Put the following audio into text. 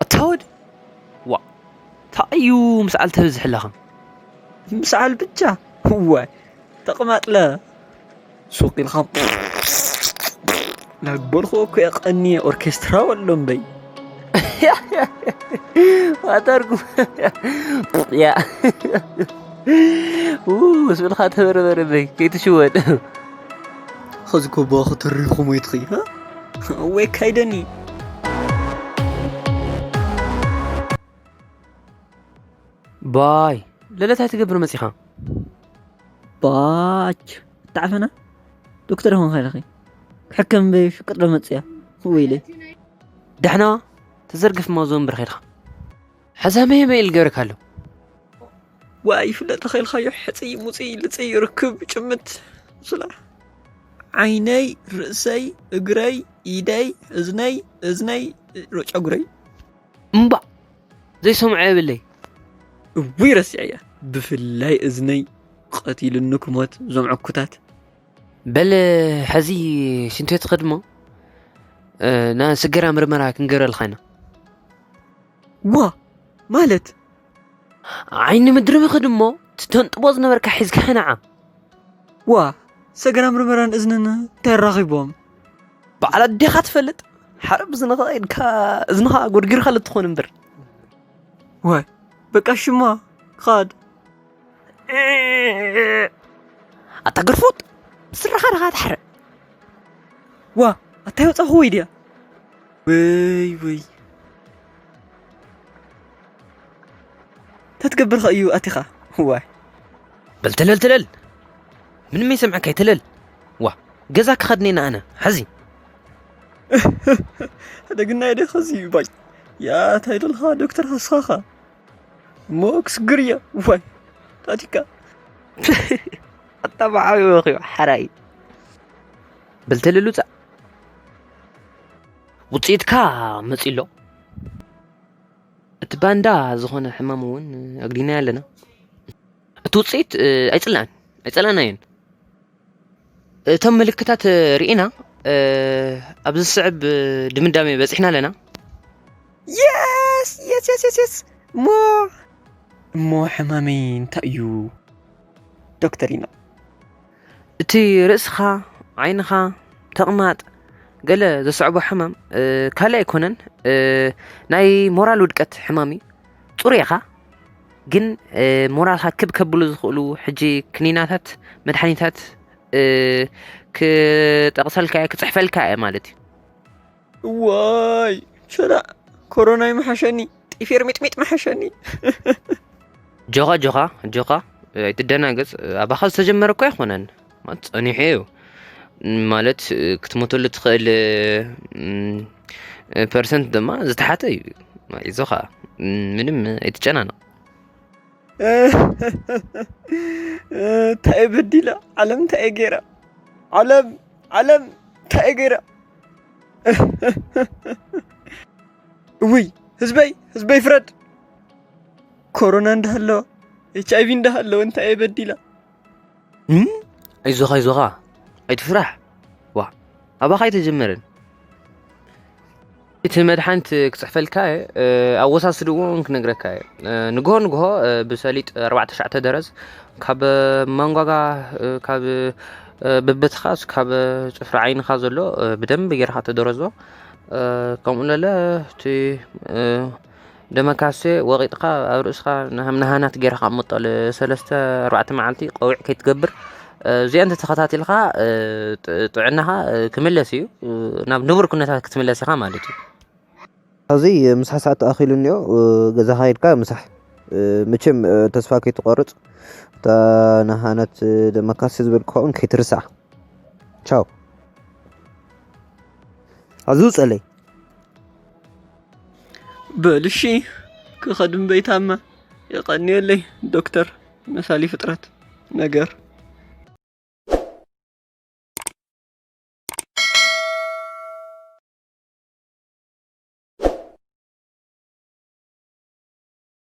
ኣታ ወድ፣ ዋ፣ እንታይ እዩ ምስዓል ተብዝሕ ኣለኻ? ምስዓል ብቻ? ዋይ፣ ተቕማጥለ። ሱቕ ኢልካ። ላበልኩ እኮ የቐንየ ኦርኬስትራ ወሎ እምበይ። ኣታርጉ። ያ። ው፣ ስብልካ ተበርበር እምበይ፣ ከይትሽወድ። ኸዚ ኮባ ክትሪኹ ሞይትኺ፣ ሃ? ወይ ካይደኒ። ባይ፣ ለለ እንታይ ትገብር መጺኻ? ባች፣ እተዓፈና ዶክተር ሆንካ ኢለኺ። ክሕከም እምበይ ሽቅጥ ዶ መጽያ? ወይለይ። ዳሕና ተዘርግፍ ማዞ እምበር ኸይድኻ። ሕዛ መየ መየ ልገብረካ ኣሎ? ዋይ፣ ይፍለጥ ተኸይልካዮ፣ ሕጽይ፣ ሙጽይ፣ ልጽይ፣ ርክብ፣ ጭምት፣ ስላ። ዓይነይ፣ ርእሰይ፣ እግረይ፣ ኢደይ፣ እዝነይ፣ እዝነይ፣ ሮ-፣ ጨጉረይ። እምባእ! ዘይሰምዖ የብለይ። እውይ ረሲዐያ። ብፍላይ እዝነይ ቀቲሉኒ ክሞት፣ እዞም ዕኩታት። በል፣ ሕዚ ሽንት ቤት ትኸድ እሞ፣ እ፣ ናይ ሰገራ ምርመራ ክንገብረልካ ኢና። ዋ፣ ማለት? ዓይኒ ምድሪ ምኽድ እሞ፣ ትተንጥቦ ዝነበርካ ሒዝካ ንዓ። ዋ፣ ሰገራ ምርመራን እዝንን እንታይ ኣራኺቦም? በዓል ኣዴኻ ትፈልጥ? ሓረብ እዝንኻ ኢድካ፣ እዝንኻ ጎድጊርካ ልትኾን እምበር። ዋይ፣ በቃ ሽማ፣ ኻድ። ኣታ ግርፉጥ፣ ብስራኻ ዲኻ ትሓረ? ዋ፣ ኣታ ይወጻኹ ወይ ድያ? ወይ፣ ወይ። ተትገብር ኸእዩ ኣቲኻ። ዋይ። በል ተለል ተለል። ምንም ይሰምዐካ ኣይተለል። ዋ፣ ገዛ ክኸድኔና ኣነ፣ ሓዚ። ሕደግና የደ ኸዚ ባይ። ያ፣ እንታይ ደልኻ ዶክተር ሃስኻኻ? እሞ ክስግር እያ። ዋይ፣ ታቲካ። ኣታ ብዓብዩ ወኺዩ፣ ሓራይ። በል ተለል ውጻእ። ውጽኢትካ መጺእ ኣሎ። እቲ ባንዳ ዝኾነ ሕማም እውን ኣግዲናዮ ኣለና። እቲ ውጽኢት፣ እ፣ ኣይጽላእን፣ ኣይጸላእናዮን። እቶም ምልክታት ርኢና፣ እ፣ ኣብ ዝስዕብ ድምዳሜ በጺሕና ኣለና። የስ፣ የስ፣ የስ፣ የስ፣ የስ። እሞ፣ እሞ ሕማመይ እንታይ እዩ? ዶክተር ኢና። እቲ ርእስኻ፣ ዓይንኻ፣ ተቕማጥ፣ ገለ ዘስዕቦ ሕማም፣ እ፣ ካልእ ኣይኮነን፣ እ፣ ናይ ሞራል ውድቀት ሕማም እዩ። ጽሩይ ኢኻ፣ ግን፣ እ፣ ሞራልካ ክብ ከብሉ ዝኽእሉ ሕጂ ክኒናታት፣ መድሓኒታት፣ እ፣ ክጠቕሰልካ እየ፣ ክጽሕፈልካ እየ ማለት እዩ። እዋይ፣ ሸላእ፣ ኮሮና ይመሓሸኒ፣ ጢፌር ሚጥሚጥ መሓሸኒ። ጆኻ፣ ጆኻ፣ ጆኻ፣ ኣይትደናገጽ። ኣባኻ ዝተጀመረ እኮ ኣይኮነን። ማለት፣ ጸኒሑ እዩ። ማለት፣ ክትሞተሉ ትኽእል፣ እም፣ ፐርሰንት ድማ ዝተሓተ እዩ። ኣይዞኻ፣ ምንም ኣይትጨናነቕ። እንታይ በዲላ? ዓለም እንታይ ገይራ? ዓለም፣ ዓለም እንታይ ገይራ? እውይ፣ ህዝበይ፣ ህዝበይ ፍረድ። ኮሮና እንዳሃለወ፣ ኤች ኣይ ቪ እንዳሃለወ እንታይ በዲላ? እም? ኣይዞኻ፣ ኣይዞኻ፣ ኣይትፍራሕ። ዋ፣ ኣባኻ ኣይተጀመረን። እቲ መድሓኒት ክጽሕፈልካ እየ፣ እ፣ ኣወሳስድኡ እውን ክነግረካ እየ። እ፣ ንግሆ ንግሆ፣ እ፣ ብሰሊጥ ኣርባዕተ ትሽዓተ ደረዝ፣ ካብ ማንጓጋ፣ እ፣ ካብ፣ እ፣ ብብትኻስ ካብ ጭፍሪ ዓይንኻ ዘሎ፣ እ፣ ብደንቢ ጌርካ ተደረዞ። እ፣ ከምኡ ለለ እቲ፣ እ፣ ደመካሴ ወቒጥካ ኣብ ርእስኻ ንሃም ነሃናት ጌርካ ኣቕምጦ። ሰለስተ ኣርባዕተ መዓልቲ ቀዊዕ ከይትገብር፣ እ፣ እዚኣ እንተተኸታቲልካ፣ እ፣ ጥ-፣ ጥዕናኻ፣ እ፣ ክምለስ እዩ። እ፣ ናብ ንቡር ኩነታት ክትምለስ ኢኻ ማለት እዩ። ሕዚ ምሳሕ ሰዓት ተኣኺሉ እኒኦ፣ እ፣ ገዛኻ ሄድካ ምሳሕ። እ፣ መቸም፣ እ፣ ተስፋ ከይትቆርጽ፣ እታ ነሃናት፣ እ፣ ደመካሴ ዝበልኩኻ እውን ከይትርስዓ። ቻው። ኣዝዩ ጸለይ። በል እሺ፣ ክኸድ እምበይታማ። የቐንየለይ ዶክተር መሳሊ ፍጥረት ነገር።